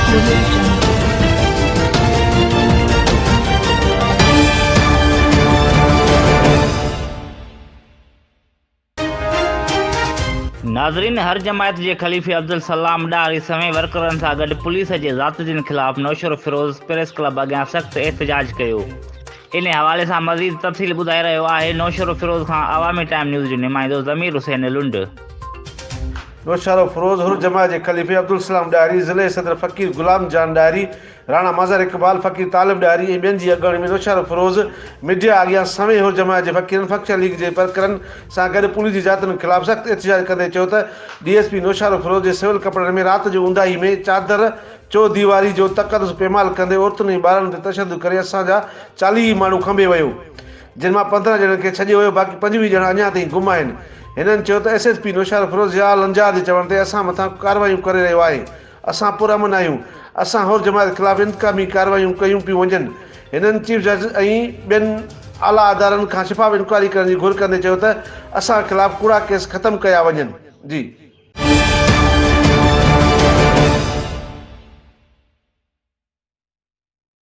Audio Jungle. ناظرين حر جماعت جي خليفي عبدالسلام ڏاهري سوين ورڪرن سان گڏ پوليس جي زيادتين خلاف نوشهروفيروز پريس ڪلب اڳيان سخت احتجاج ڪيو. ان حوالي سان مزيد تفصيل ٻڌائي رهيو آهي نوشهروفيروز کان عوامي ٽائيم نيوز جو نمائندو ضمير حسين لنڊ. نوشهروفيروز، حر جماعت جي خليفي عبدالسلام ڏاهري، ضلعي صدر فقير غلام جان ڏاهري، راڻا مظهر اقبال، فقير طالب ڏاهري ۽ ٻين جي اڳواڻي ۾ نوشهروفيروز ميڊيا اڳيان سوين حر جماعت جي فقيرن فنڪشنل ليگ جي ورڪرن سان گڏ پوليس جي زيادتين خلاف سخت احتجاج ڪندي چيو ته ڊي ايس پي نوشهروفيروز جي سول ڪپڙن ۾ رات جي اونداهي ۾ چادر چوديواري جو تقدس پيمال ڪندي عورتن ۽ ٻارن تي تشدد ڪري اسان جا 40 ماڻهو کنڀي ويو جن مان 15 ڄڻن کي ڇڏيو ويو باقي 25 ڄڻا اڃا تائين گم آهن هنن چيو ته S S P Naushahro Feroze Zia Lanjar جي چوڻ تي اسان مٿان ڪارروايون ڪري رهيو آهي اسان پرامن آهيون، اسان حر جماعت خلاف انتقامي ڪارروايون ڪيون پيون وڃن. هنن چيف جسٽس ۽ ٻين اعليٰ ادارن کان شفاف انڪوائري ڪرڻ جي گهر ڪندي چيو ته اسان خلاف ڪوڙا ڪيس ختم ڪيا وڃن. جي.